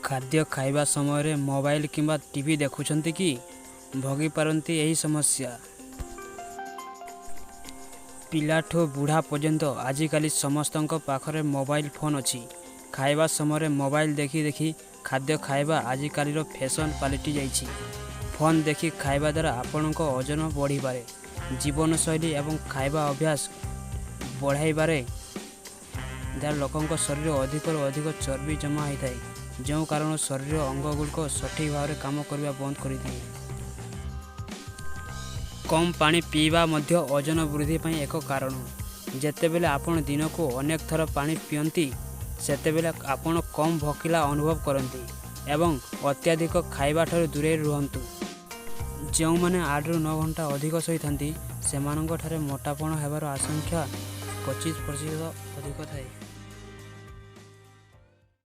ଖାଦ୍ୟ ଖାଇବା ସମୟରେ ମୋବାଇଲ କିମ୍ବା ଟିଭି ଦେଖୁଛନ୍ତି କି? ଭୋଗିପାରନ୍ତି ଏହି ସମସ୍ୟା। ପିଲାଠୁ ବୁଢ଼ା ପର୍ଯ୍ୟନ୍ତ ଆଜିକାଲି ସମସ୍ତଙ୍କ ପାଖରେ ମୋବାଇଲ ଫୋନ୍ ଅଛି। ଖାଇବା ସମୟରେ ମୋବାଇଲ ଦେଖି ଦେଖି ଖାଦ୍ୟ ଖାଇବା ଆଜିକାଲିର ଫ୍ୟାସନ୍ ପାଲଟି ଯାଇଛି। ଫୋନ୍ ଦେଖି ଖାଇବା ଦ୍ୱାରା ଆପଣଙ୍କ ଓଜନ ବଢ଼ିପାରେ। ଜୀବନଶୈଳୀ ଏବଂ ଖାଇବା ଅଭ୍ୟାସ ବଢ଼ାଇବାରେ ଦ୍ୱାରା ଲୋକଙ୍କ ଶରୀରରେ ଅଧିକରୁ ଅଧିକ ଚର୍ବି ଜମା ହୋଇଥାଏ, ଯେଉଁ କାରଣରୁ ଶରୀରର ଅଙ୍ଗଗୁଡ଼ିକ ସଠିକ୍ ଭାବରେ କାମ କରିବା ବନ୍ଦ କରିଦିଏ। କମ୍ ପାଣି ପିଇବା ମଧ୍ୟ ଓଜନ ବୃଦ୍ଧି ପାଇଁ ଏକ କାରଣ। ଯେତେବେଳେ ଆପଣ ଦିନକୁ ଅନେକ ଥର ପାଣି ପିଅନ୍ତି, ସେତେବେଳେ ଆପଣ କମ୍ ଭୋକିଲା ଅନୁଭବ କରନ୍ତି ଏବଂ ଅତ୍ୟଧିକ ଖାଇବାଠାରୁ ଦୂରେଇ ରୁହନ୍ତୁ। ଯେଉଁମାନେ 8ରୁ 9 ଘଣ୍ଟା ଅଧିକ ଶୋଇଥାନ୍ତି, ସେମାନଙ୍କଠାରେ ମୋଟାପଣ ହେବାର ଆଶଙ୍କା 25% ଅଧିକ ଥାଏ।